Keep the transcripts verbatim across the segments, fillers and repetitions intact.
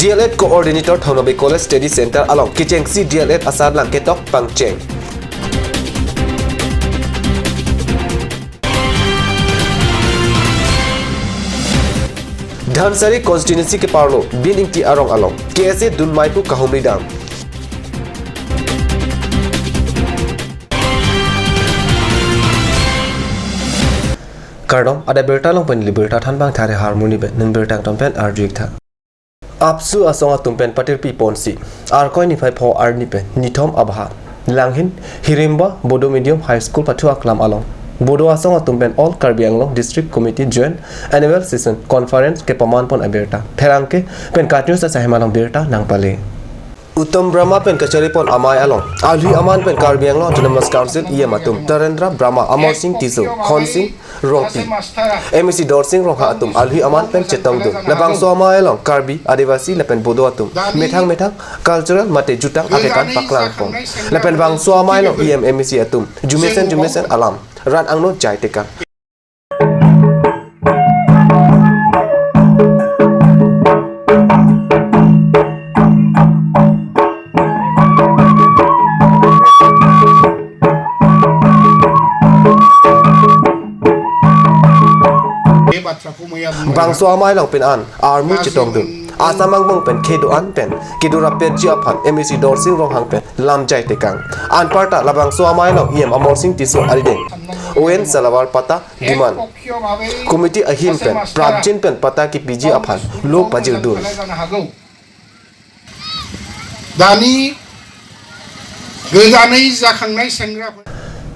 D L Ed Coordinator Thongnobei College Study Center along kechengsi D L Ed asatlang ketok pangcheng. Dhansiri constituency keparlo Bin Ingti arong along K S A dunmaipu kahumri dam. Kardom, adap birta along pen neli birta thanbang Thare Harmoni pen, neli birta angton pen arju-ik tha. ABSU asong atum pen patirpi ponsi Arkoi niphai pho arni pen nithom abha Langhin Hirimba Bodo Medium High School pathu aklam along Bodo asong atum pen All Karbi Anglong District Committee Joint Annual Session Conference kepaman pon abirta pherangke pen KAT News asahem along birta nangpale. Uttam Brahma pen kachari pon amei along alui aman pen Karbi Anglong Autonomous Council E M atum Tarendra Brahma, Amar Singh Tisso, Khonsing Rongpi, M A C Dorsing Ronghang atum alui aman pen chetongdun. Labangso amei along Karbi, Adivasi lapen Bodo atum methang methang cultural mate jutang akekan paklang pon. Lapen bangso amei along E M, M A C atum jumesen jumesen alam rat angno jai tekang. Bangso amei along pin an armu chetongdun. Asam angbong pen kedo-an pen kedo rapetji aphan M A C Dorsing Ronghang pen lam jai tekang. Anparta labangso amei along E M Amar Singh Tisso arideng O N Salawar patta demand. Committee ahin pen prapjin pen patta kepiji aphan lo pajirdun. Dani gejani jakhangnai sengra.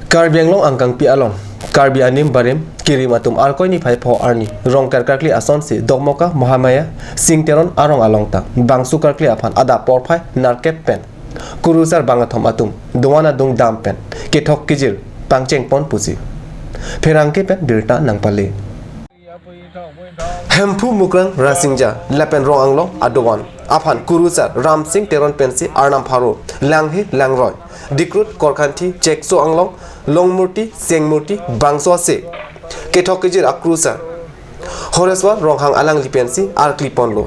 Karbi Anglong angkangpi along Karbi anim barim kirim atum Arkoi niphai pho arni Rongker karkli asonsi Dokmoka Mahamaya Singh Teron arong along ta bangso karkli aphan adap porphai nerkep pen kurusar bangkethom atum doan adung dam pen kethok kejir pangcheng pon pusi pherangke pen birta nangpale. Hemphu Mukrang Rasingja lapen Rong Anglong adoan aphan kurusar Ramsing Teron pensi arnam pharo Langhe Langroi, Dikrut, Korkanthi, Chekso Anglong, Longmurti, Sengmurti bangso ase kethok kejir akurusar Horeswar Ronghang alangli pensi arkli ponlo.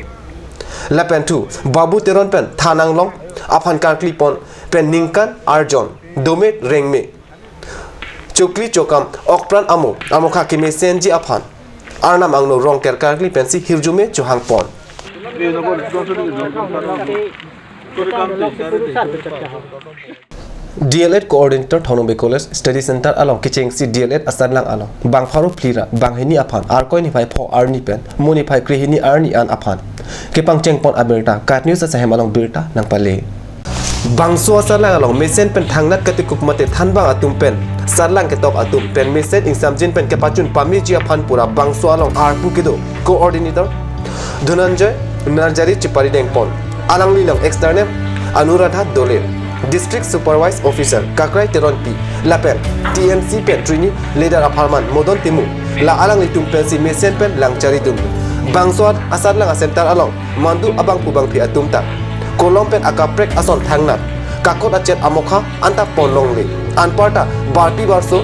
Lapen thu Babu Teron pen Than Anglong aphan karkli pon pen ningkan arjon domet rengme chokli chokam okpran amo amokha kemesenji aphan arnam angno Rongker karkli pensi hirjume chohang pon. D L Ed Coordinator Thongnobei College Study Center along kechengsi D L Ed asatlang along bang pharo phli ra banghini aphan Arkoi niphai pho arni pen Mo niphai krehini arni an aphan kepangcheng pon abirta KAT News asahem along birta nangpale. Bangso asatlang along mesen pen thangnat katekup mate thanbang atum pen satlang ketok atum pen mesen ingsamjin pen kepachun pameji aphan pura bangso along arpu kedo Coordinator Dhananjay Narjari chepari dengpon. Alangli along external Anuradha Dole, District Supervised Officer Kakrai Teronpi, lapen T M C pen trini leader apharman Modon Timung, la alanglitum pensi mesen pen langcharidun. Bangso asatlang acenter along mandu abangphu bangphi atum ta kolom pen akaprek ason thangnat kakot achet amokha anta ponlongle. Anparta barpi barso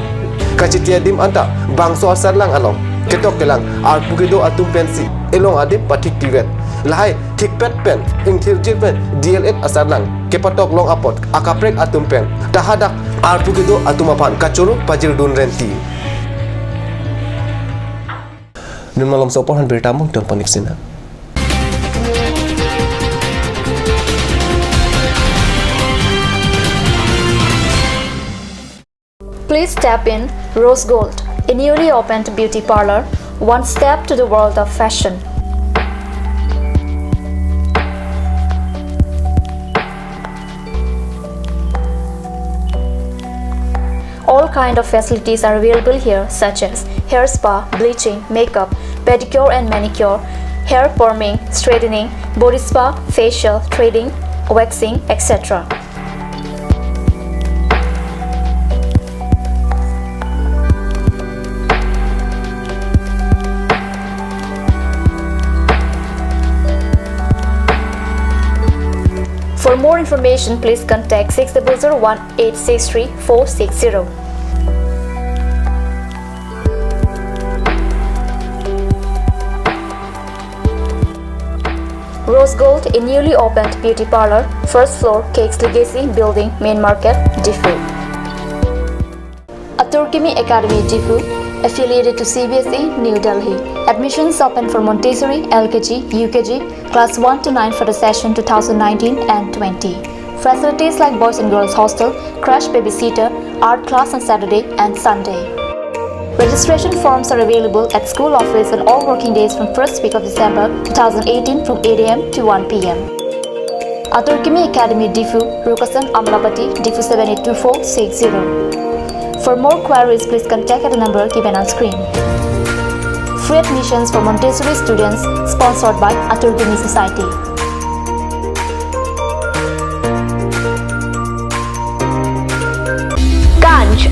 kachiti adim anta bangso asatlang along ketok kelang arpu kedo atum pensi elong adim pathik pivet. Lahai thikpet pen ingthirjir pen D L Ed asatlang kepatok long apot akaprek atum pen ta hadak arpu kedo atum aphan kachoro pajirdun renti. Nun malom so apor han birta mo ton panik sina. Please step in Rose Gold, a newly opened beauty parlor, one step to the world of fashion. All kind of facilities are available here, such as hair spa, bleaching, makeup, pedicure and manicure, hair perming, straightening, body spa, facial, threading, waxing, et cetera. For more information, please contact six double zero one eight six three four six zero. Rose Gold, a newly opened beauty parlor, first floor, Cakes Legacy Building, Main Market, Diphu. Atur Kimi Academy Diphu, affiliated to C B S E, New Delhi. Admissions open for Montessori, L K G, U K G, class one to nine for the session two thousand nineteen and twenty. Facilities like boys and girls hostel, crash babysitter, art class on Saturday and Sunday. Registration forms are available at school office on all working days from first week of December two thousand eighteen from eight A M to one P M. Atur Kimi Academy Diphu, Rukasan Amlapati, Diphu seven eight two four six zero. For more queries, please contact at the number given on screen. Free admissions for Montessori students, sponsored by Atur Kimi Society. Ganj.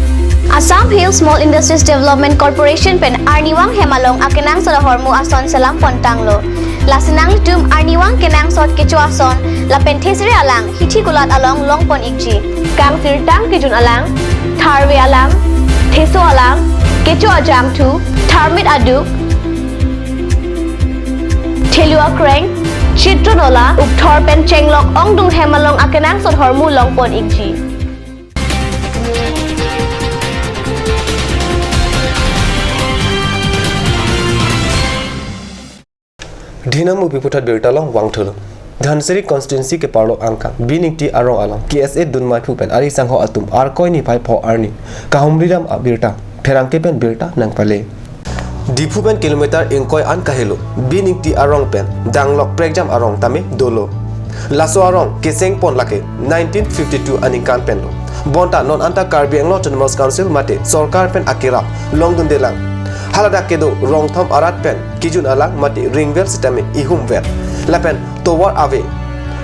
Assam Hill Small Industries Development Corporation pen arnivang hem along akenangsot ahormu ason selam pontanglo. Lasi nanglitum arnivang kenangsot kecho ason lapen thesere alang hithi kulat along longpon ikji. Kangsirtang kejun alang, tharve alang, theso alang, kecho ajangthu, tharmit aduk, thelu akreng, chitro nola, ukthor pen chenglok ongdung hem along akenangsot ahormu longpon ikji. Dhinam upi puthot birta along vangthulo. Dhansiri constituency keparlo angkang Biningti arong along K S A dunmai phu pen ari sangho atum Arkoi niphai pho arni kahumridam abirta pherangke pen birta nangpale. Diphu pen kilometer ingkoi an kahelo Biningti arong pen danglok prekjam arong tame dolo. Laso arong keseng pon lake nineteen fifty-two aningkan penlo. Bonta non anta Karbi Anglong Autonomous Council mate sorkar pen akerap longdundelang. Haladak kedo rongthom arat pen kejun alang mate ringver sitame ihumver. Lapen tovar ave.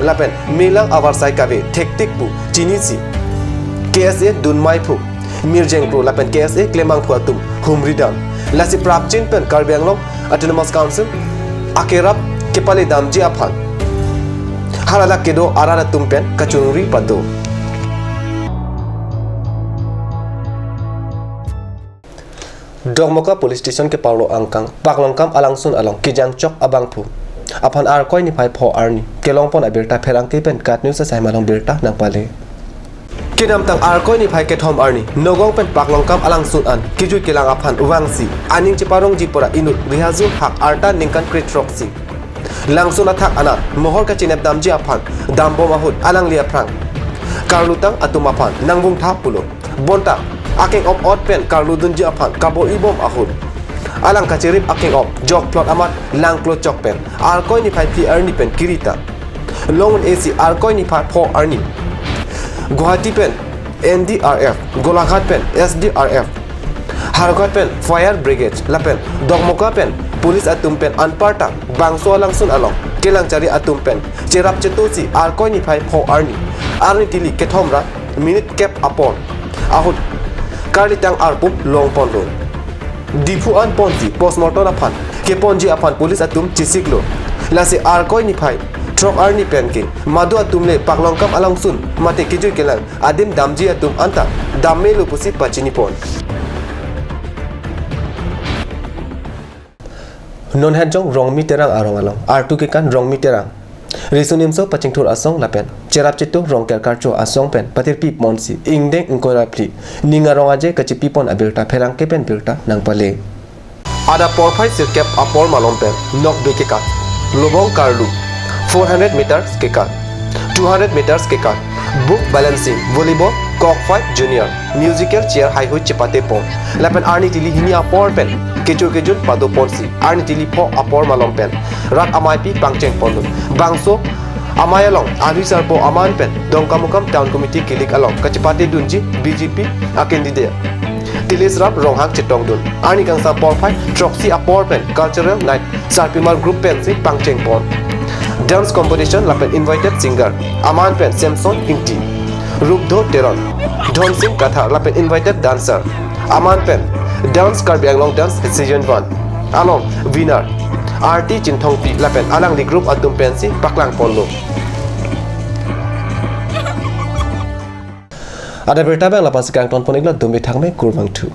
Lapen melang avarsai kave thektik pu chinisi K S A dunmai phu, mirjeng kro lapen K S A klemang phu atum humridam. Lasi prapjin pen Karbi Anglong Autonomous Council akerap kepaledamji aphan haladak kedo arat atum pen kachunri pado. Dokmoka Police Station keparlo angkang Paklongkam alangsun along kejangchok abangphu aphan Arkoi niphai pho arni kelongpon abirta pherangke pen KAT News asai malong birta nangpale. Kedamtang Arkoi niphai kethom arni Nagaon pen Paklongkam alangsun an kejui kelang aphan vangsi aning cheparongji pura inut Rihaju hak arta ningkan kre-throksi langsun athak anat mohor kachinep damji aphan dambom ahut alangli aphrang karlutang atum aphan nangvungtha pulo. Bonta akeng-op ot pen karludunji aphan kabo-ibom ahut alang kacherip akeng-op jokphlot amat langklochok pen Arkoi niphai phli arni pen kirita long-un-esi Arkoi niphai pho arni Guwahati pen N D R F, Golaghat pen S D R F, Howraghat pen fire brigade lapen Dokmoka pen police atum pen anparta bangso alangsun along kelangchari atum pen cherap chetosi Arkoi niphai pho arni arni tili kethom ra minute kep apor ahut karlitang arpum longponlo. Diphu an ponsi postmortem aphan keponji aphan police atum chesiklo. Lasi Arkoi niphai throk arni pen ke madu atum le Paklongkam alangsun mate kejui kelang adim damji atum anta dammelo pusi pachinipon. Nonhetjong Rongmi Terang arong along artu kekan Rongmi Terang riso nimso pachingthur asong lapen cherap cheto rong kerkarcho asong pen patirpi ponsi ingdeng ingkoi ra phli ning arong aje kachipipon abirta pherangke pen birta nangpale. Adap porphai sirkep apor malom pen nokbe kekan, lobong karlu four hundred meters kekan, two hundred meters kekan, book balancing, volleyball, cockfight, junior musical chair haihui chepatepon. Lapen arni tili hini apor pen kecho kejun padoponsi arni tili pho apor malom pen rat ameipi pangchengponlo. Bangso amei along alui sarpo aman pen Dongkamukam Town Committee kilik along kachepatedunji B J P a candidate Tilis Ram Ronghang chetongdun. Arni kangsam porphai throksi apor pen cultural night Sarpimar group pensi pangchengpon. Dance competition lapen invited singer aman pen Samson Ingti, Rupdo Teron, Dhonsing Kathar lapen invited dancer aman pen Dance Karbi Anglong Dance Season one along winner Arti Chinthongpi lapen alangli group atum pensi paklangponlo. Adap birta abang lapusi kangtonpon-iklo, dome thakme, kurvangthu.